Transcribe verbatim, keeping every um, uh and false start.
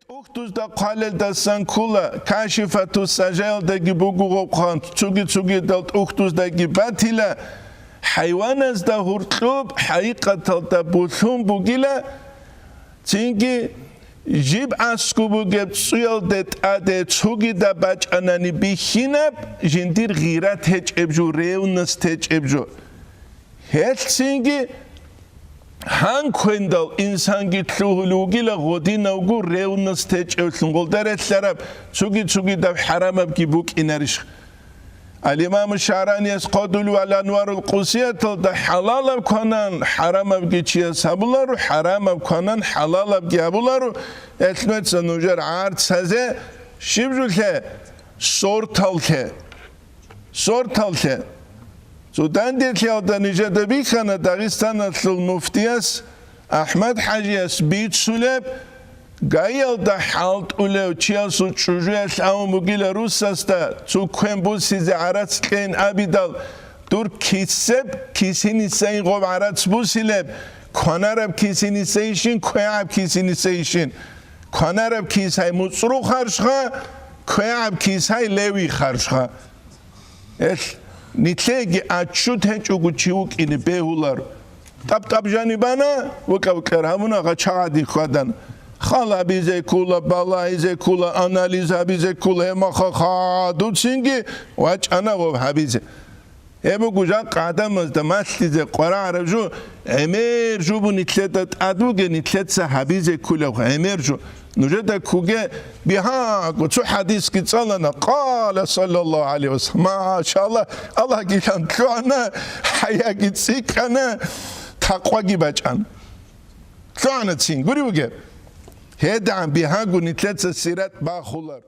ТӀухьдузда хъвалелдасан ккола, Кашифату Сажаялдаги буго гъоб хъван, цуги-цугидал тӀухьдуздаги батила, хӀайваназда гьуркьуб хӀакъикъаталда булъун бугила, цинги жиб аскӀоб бугеб цӀуялде тӀаде цугида бачӀанани бихьинаб, жиндир гъират гьечӀеб жо, ревность гьечӀеб жо. Гьелъ цинги гьан квендал инсанги лъугьулев вугила гъодинавго ревность гьечӀевлъун, гъолда релълъараб цуги-цугидаб хӀарамабги букӀинарищ? Ал-Имам ШагӀранияс хъодулев Ал-Анварул Къудсияталда хӀалалаб кванан хӀарамабги чияс гьабуларо, хӀарамаб кванан хӀалалабги гьабуларо, гьелъ нужеца нужер гӀарцазе щиб жо лъе? Сортал лъе. Сортал лъе. Цо данделъиялда нижеда бихьана Дагъистаналъул муфтияс АхӀмад-хӀажияс бицунеб, гайялда хӀалтӀулев чиясул чӀужуялъ абун бугила русасда, цо квен бусизе гӀарац кьейин абидал, дур кисеб кисинисайин гъоб гӀарац бусилеб, кванараб кисинисайищин, квегӀаб кисинисайищин, кванараб кис гьай муцӀру харжха, квегӀаб кис гьай леви харжха. Гьелъ, нилъееги отчет гьечӀого чи вукӀине бегьулар. ТӀаб-тӀаб жаниб ана, вукьа-вукьар гьабуна, гъачагъадин хьвадана. Хал гьабизе ккола, балагьизе ккола, анализ гьабизе ккола, гьеб махха хадуцинги вачӀана гъоб гьабизе. Гьеб буго жакъа гӀадамазда малъизе къварагӀараб жо, гӀемер жо бу нилъеда тӀад бугеб, нилъеца гьабизе кколеб гӀемер жо. Нужеда ккуге бигьаго цо хӀадисги цӀалана, къала саллаллагьу гӀалайгьи ва саллам. Машаллагь, Аллагьги лъан лъугӀана, хӀаяги цӀикӀкӀана, такъваги бачӀана. ЛъугӀана цин, гури бугеб. ГьедигӀан бигьаго нилъеца сират бахулар.